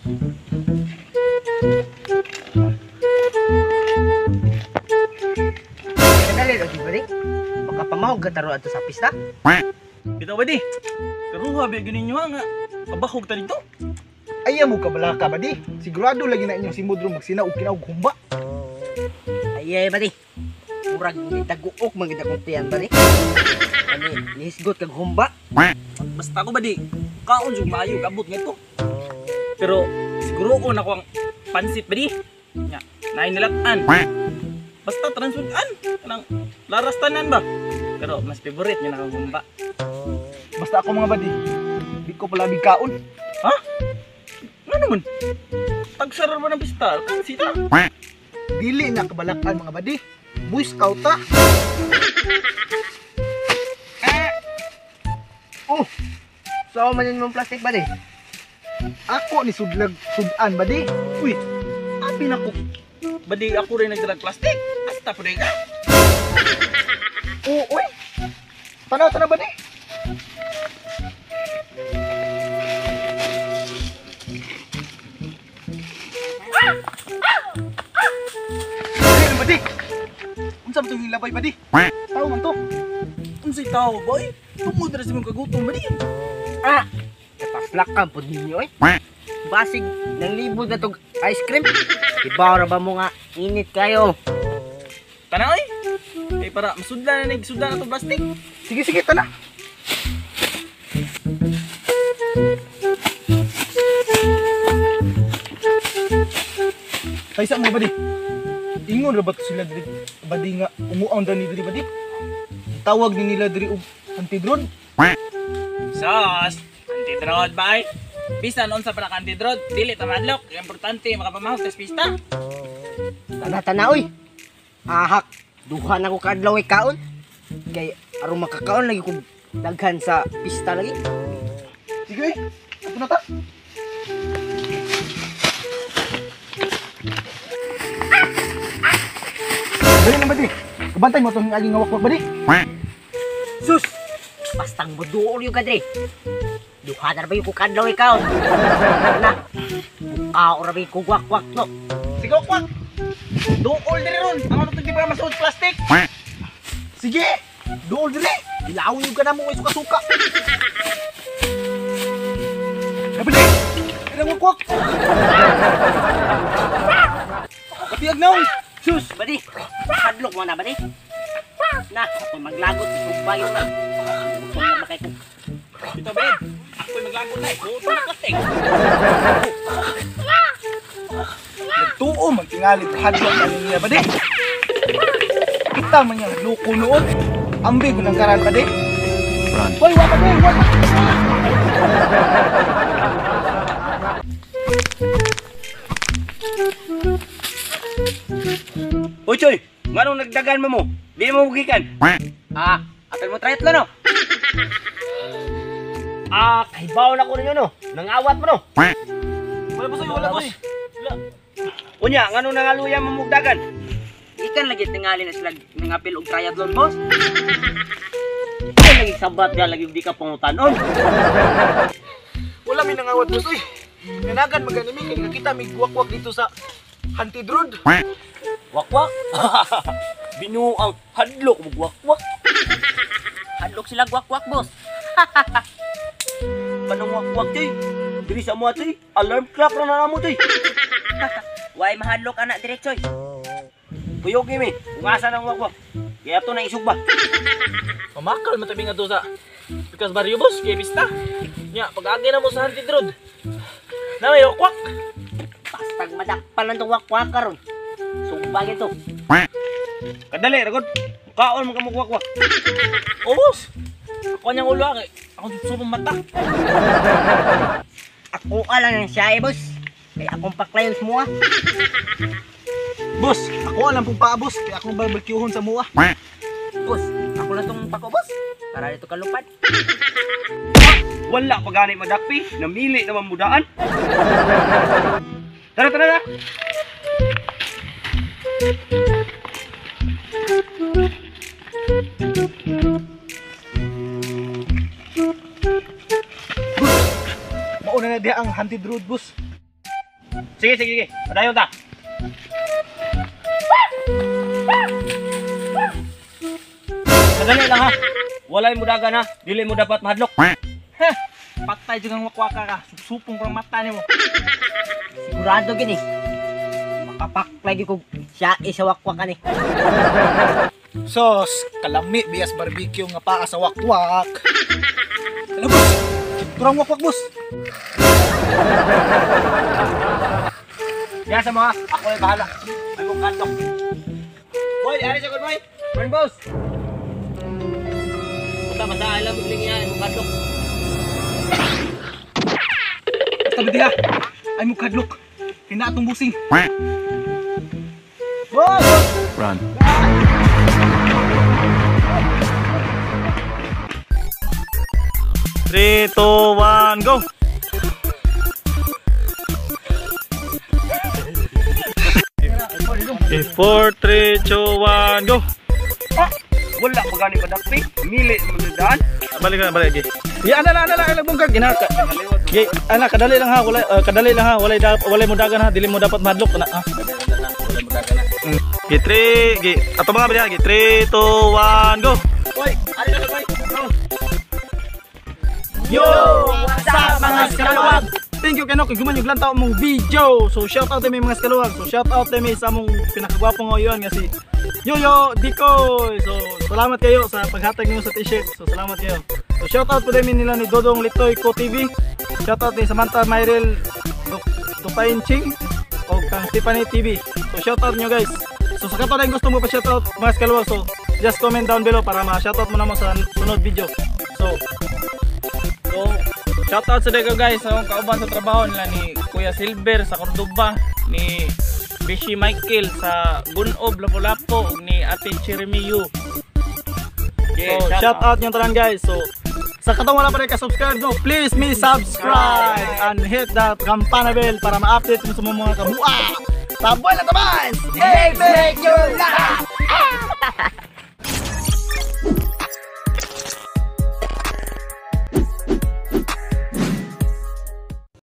Kadali ra gyud ba? Baka pamahog ka taro adto sa pista. Bitaw ba di? Karuha ba gyud ninyo nga kabahog ta dito? Ayaw mo kabalaka ba di? Sigurado lagi na inyong simudro magsina og kinaog humba. Ay ba di? Murag taguok man gid akong tiyan ba di? Ani nihisgot kag humba. Basta ko ba di? Kaon jud maayo kabot ngadto. Pero siguro ko na ko ang pansit ba di? Nya, naay nilatan. Basta transudan kanang laras tanan ba? Pero mas favorite niya na akong humba. Basta ako mga badi, di ko pala kaon. Ha? Ano naman? Tagsarar ba ng pista? Kansita? Dili na kabalakan mga badi. Boy Scout ta. Oh, so man yun mong plastic badi? Ako ni sudlag sudan badi. Uy, abi na ko. Badi ako rin nagdalag plastic. Asta po ka. Oo, uy. Tanaw tanaw badi. Ay, badi. Unsa man tong hilabay badi? Tao man to. Unsay tao boy? Tungod ra sa imong kagutom badi. Ah, kapaslakan pud ninyo eh. Basig nang libod na tog ice cream. Ibaw ra ba mo nga init kayo? Tanaw eh. Kay para masudlan na nagsudlan na tong plastic. Sige sige tana. Kaysa mo badi. Ingon ra ba to sila diri badi nga umuaw ra ni diri badi? Tawag ni nila diri og antidrod. Sos, antidrod bay. Bisan unsa pa ka antidrod, dili ta madlok. Importante makapamahog tas pista. Tana tana oy. Ahak, duha na ko kaadlaw ay kaon. Kay aron makakaon lagi ko daghan sa pista lagi. Sige, ato na ta. Dali na badi. Kabantay mo tong aging wakwak badi. Sus! Bastang buduol yung kadre. Duha na ba yung kukadlaw ikaw? Na, mukha ra ba yung kugwakwak no? Sige wakwak! Duol diri ron! Ang ano di pa masuot plastic? Sige! Duol diri! Ilawin yung ka na mo kay suka-suka! Ay badi! Ilang wakwak! Kapiyag na oy! Sus! Badi! Hadlok mo na badi! Na, ako maglagot, isugba yun na. Gutom na ba kayo ko? Ito ba ako'y maglagot na eh. Gutom na plastic. Nagtuo man tingali hadlok na niya badi. Kita man niyang loko noon. Ambi ko ng karan badi. Hoy, wa badi, wa. Hoy, Choy! Nganong nagdagan mo mo? Di mo gikan. Ah, apel mo triathlon no? Ah, kahibaw na ko ninyo no. Nangawat mo no. Wala boss, wala boss. Wala. Unya, nganong nangaluya mo mugdagan? Ikan lagi tingali na sila nangapil og triathlon boss. Ay lagi sabat ga lagi di ka pangutanon. Wala mi nangawat boss oy. Nanagan magani mi kay nakita mi wakwak dito sa Hantidrod. Wakwak? Binuang hadlok mo wakwak. Hadlok sila wakwak boss. Panong wakwak tay? Diri sa mo tay, alarm clock ra na namo tay. Way mahadlok anak diretso. Puyog mi, kung asa nang wakwak. Kaya ato na isugba. Mamakal man tabi nga to sa Pikas Barrio boss, kay pista. Nya, pag-agi na mo sa Hantidrod. Na may wakwak. Bastag madakpan lang tong wakwak karon. Sugba gito. Kadali, ragod. Kaon man ka mo wakwak. Oh boss. Ako niyang ulo ang akong subong mata. Ako alang ang siya eh, boss. Kaya akong paklayon sa mua. Boss, ako alam pong paa, boss. Kaya akong barbecuehon sa mua. Boss, ako lang tong pako, boss. Para dito kalupad. Wala pa gani madakpi. Namili naman mudaan. Tara, tara, tara. Mauna na diha ang Haunted Road, boss. Sige, sige, sige. Padayon ta. Kadali lang ha. Walay mo dagan ha. Dili mo dapat mahadlok. Heh, patay jud ang wakwaka ka. Supsupong ko ang mata nimo. Sigurado gini. Makapak lagi kog siya isa wakwak ani. Sos, kalami bias barbecue nga paa sa wakwak. Hello, boss. Turang wakwak, boss. Diya sa mga, ako ay bahala. Ay mong kadlok. Boy, ari sa good boy. Burn boss. Basta basta alam mo ling yan, mong kadlok. Basta ba diha? Ay mo kadlok. Hina atong busing. Boss! Run. 3, 2, 1, go! Okay, 4, 3, 2, 1, go! Wala pa gani padakpi. Mili mo daan. Balik na, balik. Ya, ana lang, ilang bungkag ginaka. Ye, ana kadali lang ha, walay kadali lang ha, walay walay mo dagan ha, dili mo dapat mahadlok ana ha. Ge 3, ge ato mga bali ha, ge 3, 2, 1, go. Boy, ari na boy. Yo, what's up mga skalawag? Thank you kano kay guman yung lantaw mong video. So shout out may mga skalawag. So shout out may sa among pinakagwapo ngayon nga si Yoyo Dikoy. So salamat kayo sa paghatag nimo sa t-shirt. So salamat kayo. So shout out po din nila ni Dodong Litoy Ko TV. Shout out ni Samantha Myrel Dupain Ching o kang Tiffany TV. So shout out nyo guys. So sa kato na gusto mo pa shout out mga skalawag, so just comment down below para ma-shout out mo na mo sa sunod video. So shout out sa dego guys sa akong kauban sa trabaho nila ni Kuya Silver sa Cordoba, ni Bishi Michael sa Gunob Lapu-Lapu, ug ni Ate Cheremiyu. So shout out yung tanan guys. So sa katong wala pa rin ka-subscribe no, please me subscribe and hit that kampana bell para ma-update mo sa mga kabua. Taboy na tabans! Hey, make your life!